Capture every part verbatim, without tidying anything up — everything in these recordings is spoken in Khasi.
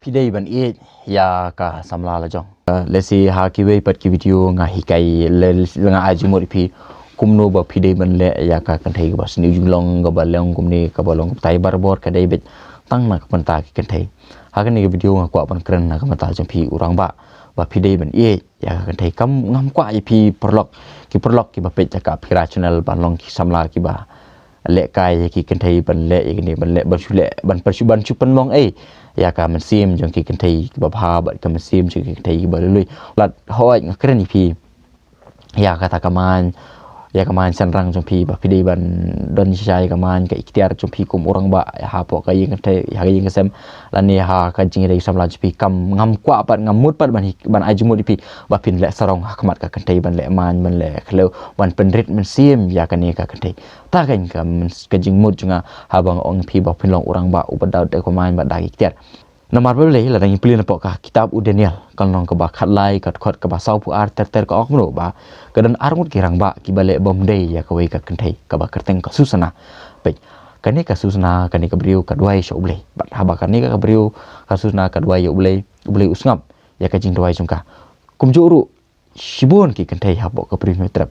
Phi dei ban ïeit ïa ka samla la jong. Lehse ha kiwei pat ki video nga hikai, lehse nga ai jingmut ïa phi kumno ba phi dei ban leh ïa ka kynthei kaba sniew jinglong, kaba long kumne, kaba long kumtai, barabor ka dei beit tang na ka bynta ki kynthei. Ha kane ka video nga kwah ban kren na ka bynta jong phi u rangbah, ba phi dei ban ïeit ïa ka kynthei. Kam, ngam kwah ïa phi paralok, ki paralok kiba peit ïa ka Aphira Channel ban long ki samla kiba lehkai ïa ki kynthei, ban leh ïa kine, ban leh, ban shu leh, ban, ban shu, ban shu pynmong ei ïa ka mynsiem jong ki kynthei kiba bha bad ka mynsiem jong ki kynthei kiba lui lui. Lada hooid nga kren ïa phi ïa kata ka main, ïa ka main shynrang jong phi, ba phi dei ban don shisha ïa ka main, ka iktiar jong phi kum u rangbah hapoh ka ïing kynthei, ha ka ïing ka sem, lane ha ka jingïadei samla jong phi. Kam, ngam kwah pat, ngam mut pat ban hi-, ban ai jingmut ïa phi ba phin leh sarong ha khmat ka kynthei, ban leh main, ban leh khlem, ban pynrit mynsiem ïa kane ka kynthei. Kata kein ka myn-, ka jingmut jong nga haba nga ong ïa phi ba phin long u rangbah uba da, da ka main bad da ka iktiar. Namar balei? Lada ngi pule napoh ka kitab u Daniel, ka lynnong kaba khatlai, ka dkhot kaba sawphew ar, ter ter, ka ong kumno ba ka don arngut ki rangbah kiba leh bymdei ïa kawei ka kynthei kaba kyrteng ka Susana. Peit, kane ka Susana, kane ka briew ka duwai sha U Blei. Bad haba kane ka briew ka Susana ka duwai ïa U Blei, U Blei u sngap ïa ka jingduwai jong ka. Kumjuh ruh shibun ki kynthei hapoh ka Pyrthei Hynñiewtrep,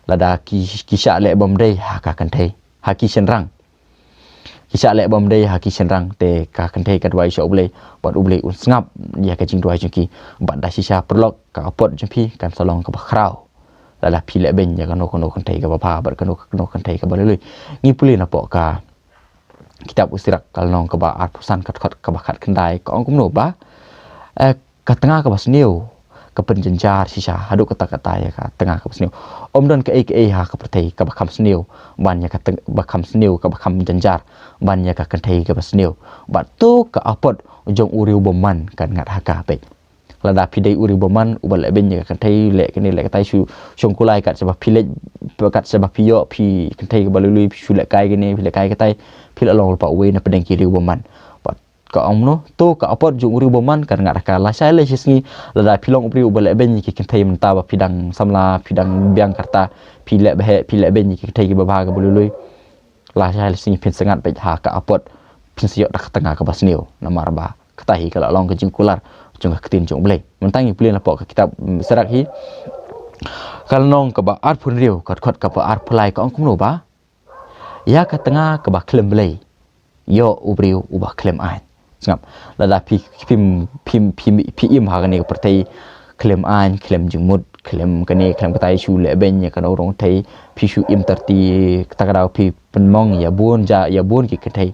lada ki, ki shah leh bymdei ha ka kynthei, ha ki shynrang, ki shah leh bymdei ha ki shynrang, te ka kynthei ka duwai sha U Blei, bad U Blei un sngap ïa ka jingduwai jong ki. Bad da shisha paralok, ka apot jong phi kan sa long kaba khraw lada phi leh beiñ ïa kano kano kynthei kaba bha bad kano kano kynthei kaba lui lui. Ngi pule napoh ka kitab u Sirak, ka lynnong kaba arphew san, ka dkhot kaba khatkhyndai, ka ong kumno ba, eh, ka tnga kaba sniew ka pynjynjar shisha haduh katta katta ïa ka tnga kaba sniew. Ym don kaei kaei ha ka pyrthei kaba kham sniew ban ïa ka tng-, ba kham sniew, kaba kham jynjar ban ïa ka kynthei kaba sniew. Bad to ka apot jong u riewbymman kan ngat ha ka. Peit, lada phi dei u riewbymman uba leh beiñ ïa ka kynthei, leh kane leh katai, shu shong kulai kat shaba phi leit, kat shaba phi ïoh phi kynthei kaba lui lui, shu lehkai kane, phi lehkai katai, phi la long lypa uwei na pdeng ki riewbymman. Bad ka ong kumno, to ka apot jong u riewbymman kan ngat ha ka. Lashai lashisngi lada phi long u briew uba leh beiñ ïa ki kynthei mynta ba phi dang samla, phi dang biang ka rta, phi leh bha, phi leh beiñ ïa ki kynthei kiba bha kiba lui lui, lashai lashisngi phin sa ngat beit ha ka apot, phin sa ïoh da ka tnga kaba sniew. Namar ba kata hi ka la long ka jingkular jong ka ktien jong U Blei. Mynta ngi pule napoh ka kitab, mm, Sirak hi, ka lynnong kaba arphew hynriew, ka dkhot kaba arphew lai, ka ong kumno ba, ïa ka tnga kaba khlem Blei ïoh u briew uba khlem aiñ. Sngap, lada phi, phim, phim, phim, phi im ha kane ka pyrthei khlem aiñ, khlem jingmut, khlem kane, khlem katai, shu leh beiñ ïa kano ruh kynthei, phi shu im tyrti, kata ka daw phi pynmong ïa bun ja, ïa bun ki kynthei,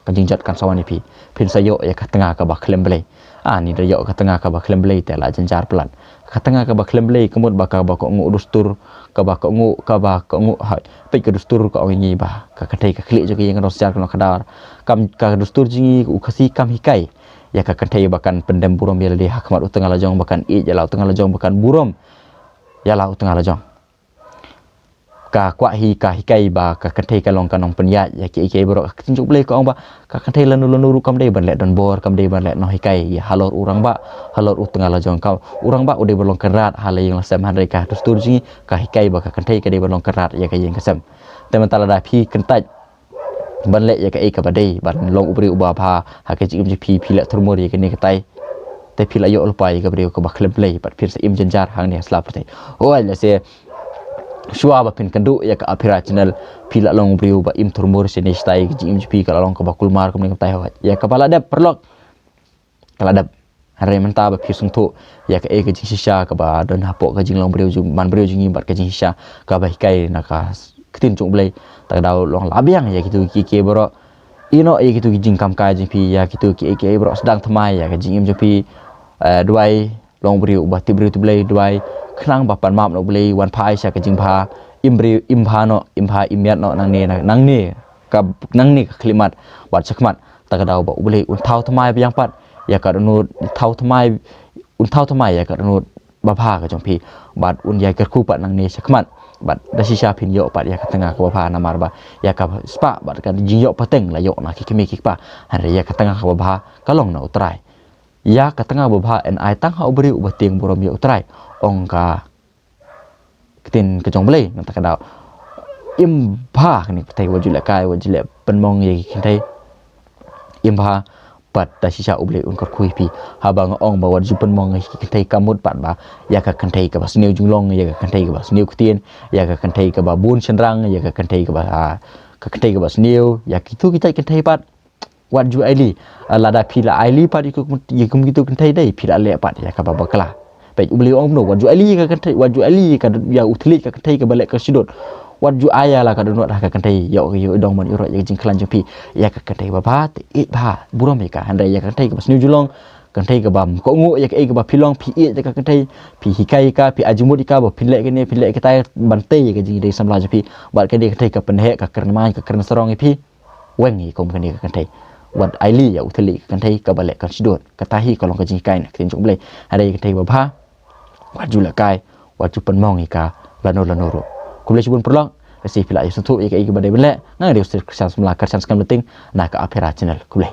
ka jingjot kan sa wan ïa phi. Phin sa ïoh ïa ka tnga kaba khlem Blei. Ah, ngi da ïoh ka tnga kaba khlem Blei te la jynjar palat. Ka tnga kaba khlem Blei ka mut ba kaba kohnguh dustur, kaba kohnguh, kaba kohnguh, ha, peit ka dustur ka ong ïa ngi ba ka kynthei ka khlieh jong ka ïing ka don sa jar ka nongkhadar. Kam, ka dustur jong ngi u Khasi kam hikai ïa ka kynthei ba kan pyndem burom ïa lade ha khmat u tnga la jong, ba kan ïeit ïa la u tnga la jong, ba kan burom ïa la u tnga la jong. Ka kwah hi, ka hikai ba ka kynthei ka long ka nongpynïaid ïa kiei kiei baroh. Ka ktien jong U Blei ka ong ba ka kynthei lano lano ruh kam dei ban leh donbor, kam dei ban leh nonghikai ïa halor u rangbah, halor u tnga la jong. Ka, u rangbah u dei ban long kynrad ha la ïing la sem, hynrei ka dustur jong ngi ka hikai ba ka kynthei ka dei ban long kynrad ïa ka ïing ka sem. Te mynta lada phi kyntait ban leh ïa kaei kaba dei, ban long u briew uba bha ha ka jingim jong phi, phi leh thurmur ïa kane katai, te phi la ïoh lypa ïa ka briew kaba khlem Blei, bad phin sa im jynjar hangne ha sla pyrthei. Hooid, lehse shuwa ba phin kynduh ïa ka Aphira Channel phi la long u briew ba im thurmur, shane shatai ka jingim jong phi ka la long kaba kulmar kumne kumtai, hooid. Ïa kaba la dep, paralok, ka la dep. Hynrei mynta ba phi sngewthuh ïa kaei ka jingshisha kaba don hapoh ka jinglong briew jong, man briew jong ngi bad ka jingshisha kaba hikai na ka s-, ktien jong U Blei, ta ka daw long la biang ïa kito kiei kiei baroh. Ïehnoh ïa kito ki jingkam kai jong phi, ïa kito kiei kiei baroh, sdang thymmai ïa ka jingim jong phi. Eh, duwai, long briew uba tip briew tip Blei, duwai khnang ba pan map na U Blei, wan phai sha ka jingbha. Im briew, im bha noh, im bha, im miat noh nangne, na-, nangne ka, nangne ka khyllipmat bad shakhmat. Ta ka daw ba U Blei un thaw thymmai biang pat ïa ka dohnud, thaw thymmai, un thaw thymmai ïa ka dohnud babha ka jong phi, bad un ïai kyrkhu pat nangne shakhmat, bad da shisha phin ïoh pat ïa ka tnga kaba bha. Namar ba ïa ka spah bad ka jingïoh pateng la ïoh na ki kmie ki kpa, hynrei ïa ka tnga kaba bha ka long na U Trai. Ïa ka tnga babha yn ai tang ha u briew uba tieng burom ïa U Trai, ong ka ktien ka jong U Blei. Nangta ka daw, im bha kane ka pyrthei, wat ju lehkai, wat ju leh pynmong ïa ki kynthei. Im bha, Bad da shisha U Blei un kyrkhu ïa phi. Haba nga ong ba wat ju pynmong ïa ki kynthei ka mut pat ba ïa ka kynthei kaba sniew jinglong, ïa ka kynthei kaba sniew ktien, ïa ka kynthei kaba bun shynrang, ïa ka kynthei kaba, ah, ka kynthei kaba sniew, ïa kitu kita kynthei pat. Wat ju aili, ah, lada phi la aili pat ïa kum, ïa kum kitu kynthei dei phi la leh pat ïa kaba bakla. Peit U Blei u ong kumno, wat ju aili ïa ka kynthei, wat ju aili ïa ka, ïa u thylliej ka kynthei kaba leh ka shadot. Wat ju ai ïa la ka dohnud ha ka kynthei, ïa u, ïa u dong ban ïaroh ïa ka jingkhlaiñ jong phi. Ïa ka kynthei babha, te ïeit bha, burom ïa ka. Hynrei ïa ka kynthei kaba sniew jinglong, kynthei kaba ym kohnguh ïa kaei kaba phi long, phi ïeit ïa ka kynthei, phi hikai ïa ka, phi ai jingmut ïa ka ba phin leh kane, phin leh katai, ban tei ïa ka jingdei samla jong phi. Bad kane ka kynthei ka pynheh, ka kren main, ka kren sarong ïa phi. Weng ïa kum kane ka kynthei. Wat aili ïa u thylliej ka kynthei kaba leh ka shadot. Kata hi ka long ka jinghikai na ka ktien jong U Blei. Hynrei ka kynthei babha, wat ju lehkai, wat ju pynmong ïa ka lano lano ruh. Khublei shibun paralok. Lehse phi la ïohsngew ïa kaei kaba dei ban leh. Nga dei u Khristan Samla, Khristan Skhem Leting na ka Aphira Channel. Khublei.